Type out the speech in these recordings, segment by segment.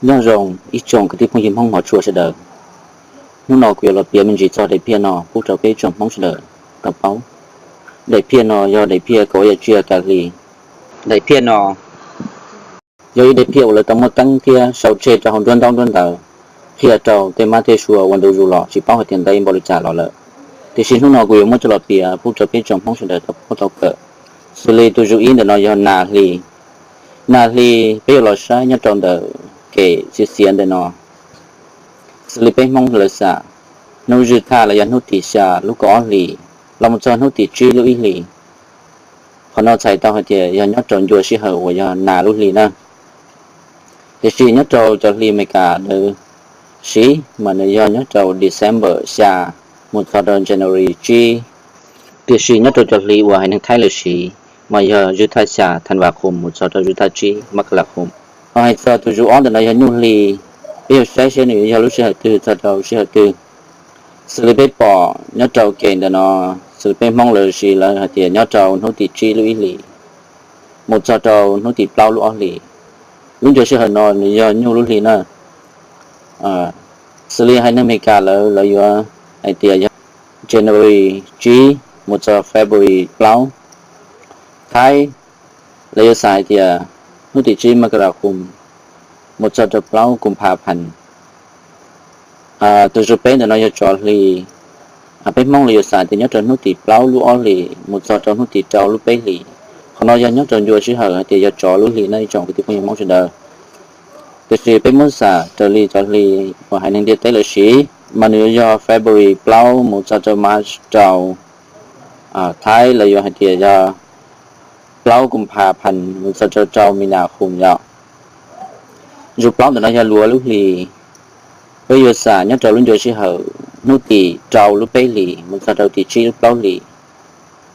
Nyob zoo ib tsoom kwv tij phooj ywg Hmoob hmov tshua sawv daws. Hnub no kuv yuav los piav me ntsis txog daim phiaj no pub rau peb tsoom Hmoob sawv daws tau paub. Daim phiaj no yog daim phiaj kaum yam tsiaj kav hli. Daim phiaj no yog ib daim phiaj uas lawv tau muab teeb thiab sau tseg rau hauv nruab ntaub nruab ntawv, qhia rau tej mab tej sua ua ntu zus los tsis paub hais tias ntev npaum li cas los lawm. Tiam sis hnub no kuv yuav muab coj los piav pub rau peb tsoom Hmoob sawv daws tau paub tau kawm. Xws li tus zus ib ntawm no yog nas hli. Nas hli peb yuav los saib nyob rau ntawm kem xiav xiav ntawm no. Xws li peb Hmoob lawv xam, hnub zwj thaj los yog hnub tim xya lub kaum ob hlis los mus txog hnub tim tsib lub ib hlis. Qhov no txhais tau hais tias yog nyob rau ncua sij hawm uas yog nas lub hli na. Tiam sis nyob rau cov hli Amelikas lawv siv mas nws yog nyob rau December xya mus txog rau January tsib. Tiam sis nyob rau cov hli uas haiv neeg Thaib lawv siv mas yog zwj thaj xya Thanvakhum mus txog rau zwj thaj tsib Makalahum. Ho hais txog tus zus ob ntawm no yog nyuj hli, peb yuav saib seb nws yog lub sij hawm twg txog rau sij hawm twg. Xws li peb pom nyob rau kem ntawm no, xws li peb Hmoob lawv siv lawv hais tias nyob rau hnub tim tsib lub ib hlis mus txog rau hnub tim plaub lub ob hlis. Lub ncua sij hawm no nws yog nyuj lub hli na. Xws li haiv neeg Amelikas lawv, lawv yuav hais tias yog January tsib mus txog February plaub. Thaib lawv yuav xam hais tias hnub tim tsib Makalahum mus txog rau plaub Kumphaphas. Tus zus peb ntawm no yog tsov hli. Peb Hmoob lawv yuav xam tias nyob rau hnub tim plaub lub ob hlis mus txog rau hnub tim rau lub peb hlis. Qhov no yog nyob rau ncua sij hawm hais tias yog tsov lub hli no ib tsoom kwv tij phooj ywg Hmoob sawv daws. Tiam sis peb muab xam raws li cov hli uas haiv neeg ntiaj teb lawv siv mas nws yuav yog February plaub mus txog rau March rau. Thaib lawv yuav hais tias yog plaub Kumphaphas mus txog rau rau Makalahum yom. Zus plaub ntawm no yog luav lub hli. Peb yuav xam nyob rau lub ncua sij hawm hnub tim rau lub peb hlis mus txog rau tim tsib lub plaub hlis.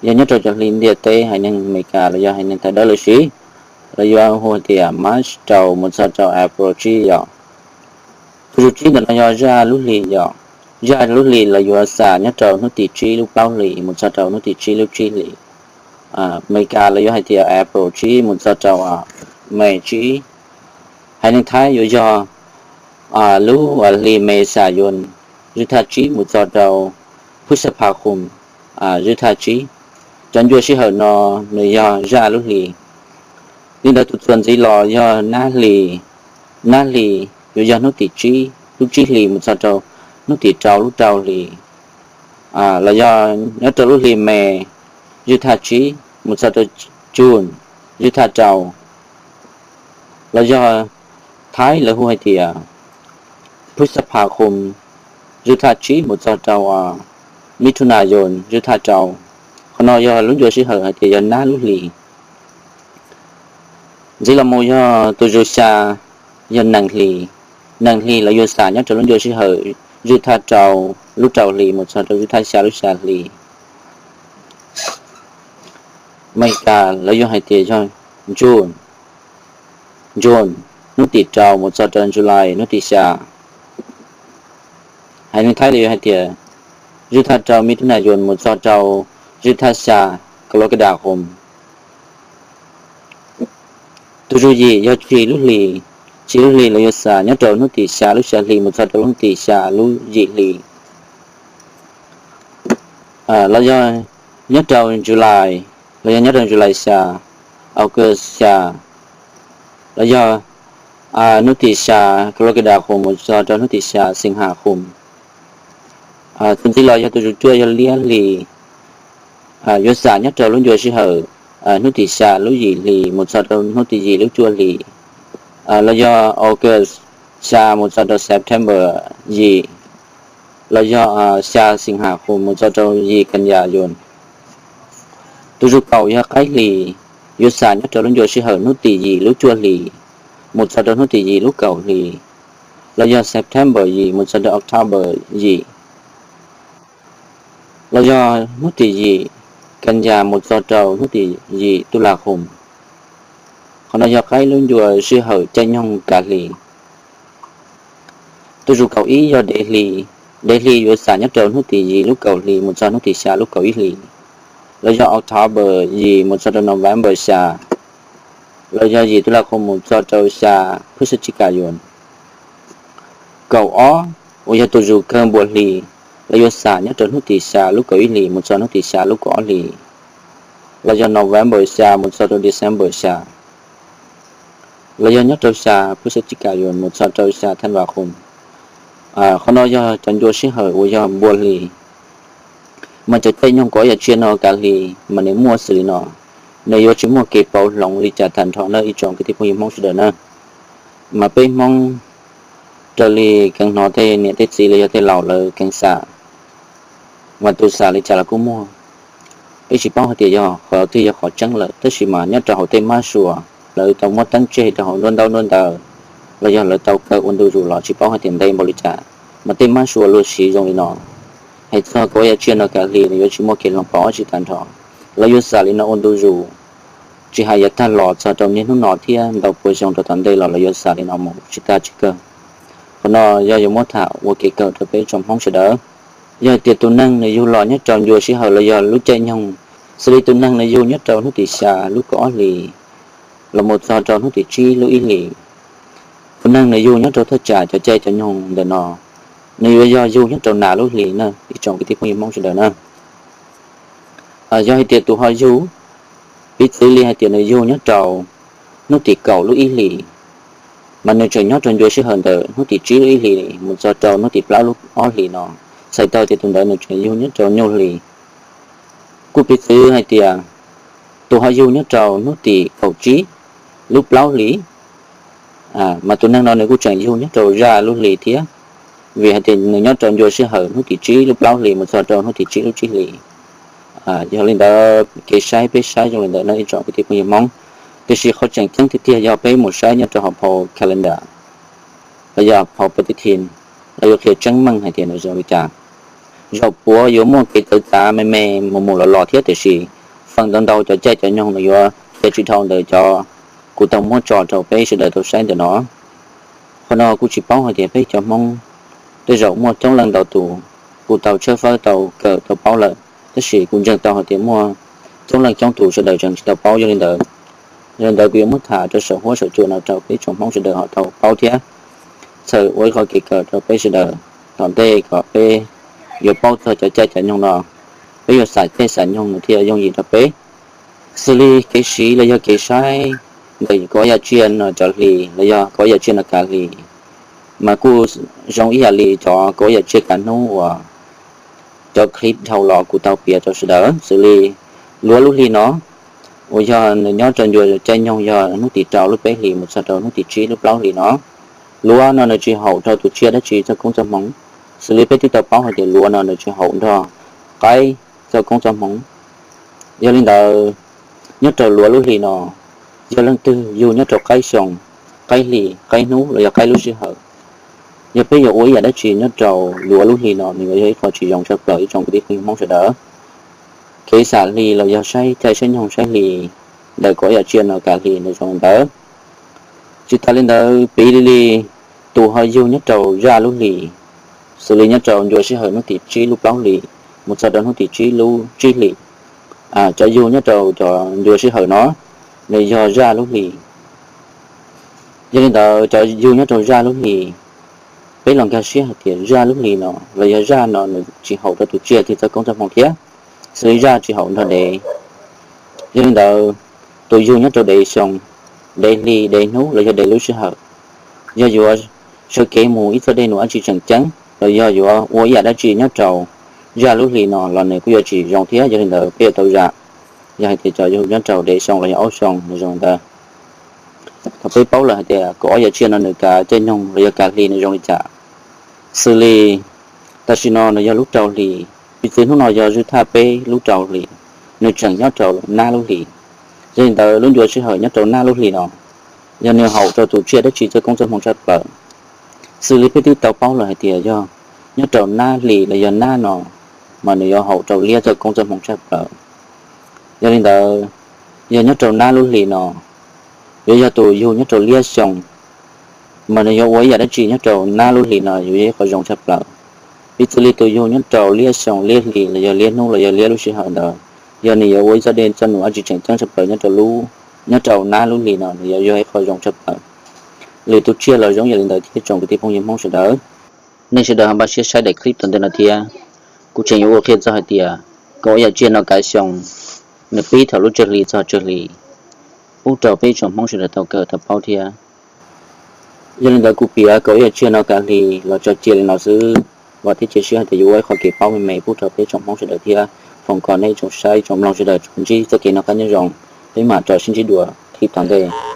Yog nyob rau cov hli ntiaj teb haiv neeg Amelikas los yog haiv neeg Thaib Dawb lawv siv, lawv yuav hu tias March rau mus txog rau April tsib yom. Tus zus tsib ntawm no yog zaj lub hli yom. Zaj lub hli lawv yuav xam nyob rau hnub tim tsib lub plaub hlis mus txog rau hnub tim tsib lub tsib hlis. Amelikas lawv yuav hais tias April tsib mus txog rau May tsib. Haiv neeg Thaib yuav yog lub hli Mes Xas Yoos zwj thaj tsib mus txog rau Phwj Xab Phas Khoos zwj thaj tsib. Cov ncua sij hawm no nws yog zaj lub hli. Li ntawd tus txuas ntxiv los yog nab hli. Nab hli yuav yog hnub tim tsib lub tsib hlis mus txog rau hnub tim rau lub rau hlis. Los yog nyob rau lub hli Mes zwj thaj tsib mus txog rau June zwj thaj rau. Los yog Thaib lawv hu hais tias Phwj Xab Phas Khoos zwj thaj tsib mus txog rau Mib Thub Nas Yoos zwj thaj rau. Qhov no yog lub ncua sij hawm hais tias yog nab lub hli. Ntxiv los mus yog tus zus xya, yog nees hli. Nees hli lawv yuav xam nyob rau lub ncua sij hawm zwj thaj rau lub rau hli mus txog rau zwj thaj xya lub xya hli. Amelikas lawv yuav hais tias yog June, June, hnub tim rau mus txog rau July hnub tim xya. Haiv neeg Thaib lawv yuav hais tias zwj thaj rau Mib Thub Nas Yoos mus txog rau zwj thaj xya Kos Los Kas Das Khoos. Tus zus yim yog tshis lub hli. Tshis lub hli lawv yuav xam nyob rau hnub tim xya lub xya hli mus txog rau hnub tim xya lub yim hli. Los yog nyob rau July, los yog nyob rau July xya, August xya, los yog hnub tim xya Kos Los Kas Das Khoos mus txog rau hnub tim xya Xees Has Khoos. Tus ntxiv los yog tus zus cuaj yog liab hli. Yuav xam nyob rau lub ncua sij hawm hnub tim xya lub yim hli mus txog rau hnub tim yim lub cuaj hli, los yog August xya mus txog rau September yim, los yog xya Xees Has Khoos mus txog rau yim Kas Yas Yoos. Tus zus kaum yog qaib hli. Yuav xam nyob rau lub ncua sij hawm hnub tim yim lub cuaj hli mus txog rau hnub tim yim lub kaum hli, los yog September yim mus txog rau October yim, los yog hnub tim yim Kas Yas mus txog rau hnub tim yim Tub Las Khoos. Qhov no yog qaib lub ncua sij hawm caij nyoog kav hli. Tus zus kaum ib yog dev hli. Dev hli yuav xam nyob rau hnub tim yim lub kaum hli mus txog hnub tim xya lub kaum ib hli, los yog October yim mus txog rau November xya, los yog yim Tub Las Khoos mus txog rau xya Phwj Xab Tsis Kas Yoos. kaum ob uas yog tus zus kawg npuas hlis, lawv yuav xam nyob rau hnub tim xya lub kaum ib hlis mus txog hnub tim xya lub kaum ob hlis, los yog November xya mus txog rau December xya, los yog nyob rau xya Phuj Xab Cib Kas Yuas mus txog rau xya Thav Vas Qus. Qhov no yog cov ncua sij hawm uas yog npuas hlis. Mas cov caij nyoog kaum yam tsiaj no kav hlis mas nws muaj xws li no, nws yuav tsis muaj kev pauv hloov li cas tag nrho na ib tsoom kwv tij phooj ywg Hmoob sawv daws na. Mas peb Hmoob raws li keev hnov tej niam tej txiv los yog tej laus lawv keev xam, mas tus xam li cas los kuj muaj. Peb tsis paub hais tias yog qhov twg yog qhov tseeb lawm, tab sis mas nyob rau hauv tej mab sua, lawv tau muab teeb tseg rau hauv nruab ntaub nruab ntawv, los yog lawv tau kaw ua ntu zus los tsis paub hais tias ntev npaum li cas, mas tej mab sua luag siv zoo li no. Hais txog kaum yam tsiaj no kav hlis nws yuav tsis muaj kev hloov pauv dab tsi tag nrho. Lawv yuav xam li no ua ntu zus, tsis hais yav tag los txog rau niaj hnub no thiab ntau pua xyoo rau tom ntej los lawv yuav xam li no mus tsis tag tsis kawg. Qhov no yog yuav muab tham ua kev kawm rau peb tsoom Hmoob sawv daws. Yog hais tias tus neeg nws yug los nyob rau ncua sij hawm los yog lub caij nyoog, xws li tus neeg nws yug nyob rau hnub tim xya lub kaum ob hlis los mus txog rau hnub tim tsib lub ib hlis, tus neeg nws yug nyob rau thaj tsam cov caij cov nyoog ntawm no, nws yuav yog yug nyob rau nas lub hlis na ib tsoom kwv tij phooj ywg Hmoob sawv daws na. Yog hais tias tus ho yug, piv txwv li hais tias nws yug nyob rau hnub tim kaum lub ib hlis, mas nws tseem nyob rau ncua sij hawm ntawm hnub tim tsib lub ib hlis mus txog rau hnub tim plaub lub ob hlis no, txhais tau tias tus ntawd nws tseem yug nyob rau nyuj hlis. Kuj piv txwv hais tias tus ho yug nyob rau hnub tim kaum tsib lub plaub hlis, mas tus neeg no nws kuj tseem yug nyob rau zaj lub hlis thiab, vim hais tias nws nyob rau ncua sij hawm hnub tim tsib lub plaub hlis mus txog rau hnub tim tsib lub tsib hlis. Yog li ntawd kev saib peb saib zoo li ntawd no ib tsoom kwv tij phooj ywg Hmoob. Tiam sis qhov tseem ceeb tiag tiag yog peb mus saib nyob rau hauv phau calendar los yog phau pawg tib thi, lawv yuav qhia tseeb meej hais tias nws zoo li cas. Zaum puav yuav muaj kev txawv txav me me mus mus los los thiab, tiam sis feem ntau ntau cov caij cov nyoog nws yuav qhia tsis dhau ntawm cov kuv tau muab tso rau peb sawv daws tau saib ntawm no. Qhov no kuj tsis paub hais tias peb cov Hmoob tej zaum muaj coob leej ntau tus kuj tau tshawb fawb tau kawm tau paub lawm, tab sis kuv ntseeg tau hais tias muaj coob leej coob tus sawv daws tseem tsis tau paub. Yog li ntawd, yog li ntawd kuv yuav muab tham rau saum huab saum cua no rau peb tsoom Hmoob sawv daws ho tau paub thiab, txhawm ua ib qho kev kawm rau peb sawv daws tom ntej kom peb yuav paub txog cov caij cov nyoog no, peb yuav xam caij xam nyoog nws thiaj yooj yim rau peb. Xws li kev siv los yog kev saib ntawm kaum yam tsiaj no cov hlis los yog kaum yam tsiaj no kav hlis, mas kuj zoo ib yam li cov kaum yam tsiaj kav hnub uas cov clip dhau los kuv tau piav rau sawv daws. Xws li luav lub hlis no, uas yog nws nyob rau ncua caij nyoog yog hnub tim rau lub peb hlis mus txog rau hnub tim tsib lub plaub hlis no, luav no nws tsis haum rau tus tsiaj dab tsi txoj koob txoj hmoov. Xws li peb twb tau paub hais tias luav no nws tsis haum nrog qaib txoj koob txoj hmoov. Yog li ntawd, nyob rau luav lub hlis no, yog leej twg yug nyob rau qaib xyoo, qaib hlis, qaib hnub los yog qaib lub sij hawm, yog peb yuav ua ib yam dab tsi nyob rau luav lub hlis no nws yuav yog ib qho tsis zoo tshaj plaws ib tsoom kwv tij phooj ywg Hmoob sawv daws. Kev xam hli los yog saib caij saib nyoog saib hlis ntawm kaum yam tsiaj no kav hlis nws zoo li ntawd. Tsis tas li ntawd, piv li li tus ho yug nyob rau zaj lub hlis, xws li nyob rau ncua sij hawm hnub tim tsib lub plaub hlis mus txog rau hnub tim tsib lub tsib hlis, cov yug nyob rau cov ncua sij hawm no nws yog zaj lub hlis. Yog li ntawd cov yug nyob rau zaj lub hlis, peb los nkag siab hais tias zaj lub hlis no los yog zaj no nws tsis haum rau tus tsiaj twg txoj koob txoj hmoov thiab, xws li zaj tsis haum nrog dev. Yog li ntawd, tus yug nyob rau dev xyoo, dev hli, dev hnub los yog dev lub sij hawm, yog yuav sawv kev mus ib txoj dej num dab tsi tseem ceeb los yog yuav ua ib yam dab tsi nyob rau zaj lub hlis no los nws kuj yuav tsis zoo thiab. Yog li ntawd peb yuav tau zam, yog hais tias cov yug nyob rau dev xyoo los yog aub xyoo nws zoo li ntawd. Thaum peb paub lawm hais tias kaum ob yam tsiaj no nws kav caij nyoog los yog kav hli nws zoo li cas, xws li tam sim no nws yog lub rau hlis, piv txwv hnub no yog zwj thaj peb lub rau hlis, nws tseem nyob rau nab lub hlis. Yog li ntawd lub ncua sij hawm nyob rau nab lub hlis no yog nws haum rau tus tsiaj dab tsi txoj koob txoj hmoov tshaj plaws. Xws li peb twb tau paub lawm hais tias yog nyob rau nab hlis los yog nab no, mas nws yuav haum rau liab txoj koob txoj hmoov tshaj plaws. Yog li ntawd, yog nyob rau nab lub hlis no, yuav yog tus yug nyob rau liab xyoo, mas nws yuav ua ib yam dab tsi nyob rau nab lub hlis no yuav yog ib qho zoo tshaj plaws. Piv txwv li tus yug nyob rau liab xyoo liab hlis los yog liab hnub los yog liab lub sij hawm ntawd, yog nws yuav ua ib txoj dej txoj num dab tsi tseem ceeb tshaj plaws nyob rau lub, nyob rau nab lub hlis no nws yuav yog ib qho zoo tshaj plaws. Lwm tus tsiaj los zoo yam li ntawd thiab tsoom kwv tij phooj ywg Hmoob sawv daws. Nej sawv daws ho npaj siab saib daim clip tom ntej no thiab. Kuv tseem yuav ua qhia txog hais tias kaum ib yam tsiaj no kav xyoo, nws pib thaum lub tsawg hli txog tsawg hli, pub rau peb tsoom Hmoob sawv daws tau kawm tau paub thiab. Yog li ntawd kuv piav kaum ib yam tsiaj no kav hli los tso cia li no xwb, vam thiab cia siab hais tias yuav ua ib qho kev paub me me pub rau peb tsoom Hmoob sawv daws thiab. Foom kom nej tsoom saib tsoom mloog sawv daws ntsib txoj kev noj qab nyob zoo. Peb mam rov sib ntsib dua clip tom ntej.